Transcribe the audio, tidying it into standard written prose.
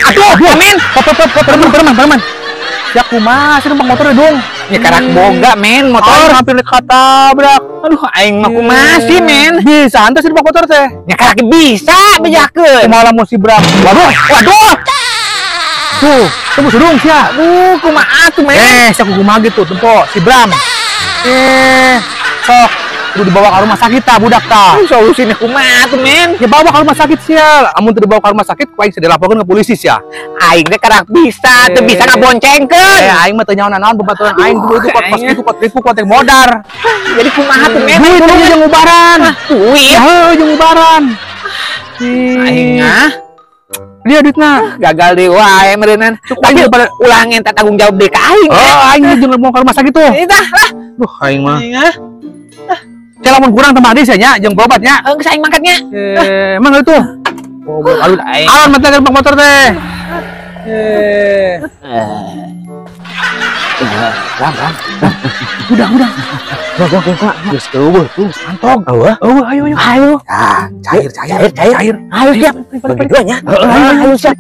Aduh, men. Perman, perman, perman. Ya kumaha sih numpak motor dong? Ya karak boga, men, motor. Aing hampir katabrak. Aduh, aing mah kumaha sih, men? Bisa ante sih numpak motor teh. Ya karak bisa bejakeun. Kumaha lamun si Bram. Waduh, waduh. Tuh, temu sudung sia. Aduh, kumaha tuh, men? Eh, sia kumaha gitu tempo si Bram. Eh, sok kudu dibawa ke rumah sakit ta budak ta. Solusina kumaha tuh, men? Ya bawa ke rumah sakit sia. Amun teu dibawa ke rumah sakit ku aing dilaporkeun ke polisi sia. Aing teh karak bisa, teu bisa ngaboncengkeun. Eh, aing mah teu nyaho naon babaturan aing dulu itu kot kos kitu kot ripu kot modar. Jadi kumaha tuh, men? Duit teh jeung ubaran. Duit. Heuh, jeung ubaran. Aing ah. Dia duitna gagal deui wae meureunnan. Tapi ulah ngenta tanggung jawab deui ka aing. Oh, aing jeung mau ke rumah sakit tuh. Tah lah. Duh, aing mah. Aing ah. Cek lamun kurang tambah deui sia nya jeung berobatnya. Geus aing mangkatnya. Eh, emang itu. Oh, alun aing. Alun mah teh motor teh. Eh. Ram, ram. Udah, udah. Gua, gua, gua. Geus eueuh tuh, antog. Eueuh. Eueuh, ayo, ayo. Ayo. Ah, cair, cair, cair, cair. Ayo siap. Bagi dua nya. Ayo, Ayo siap.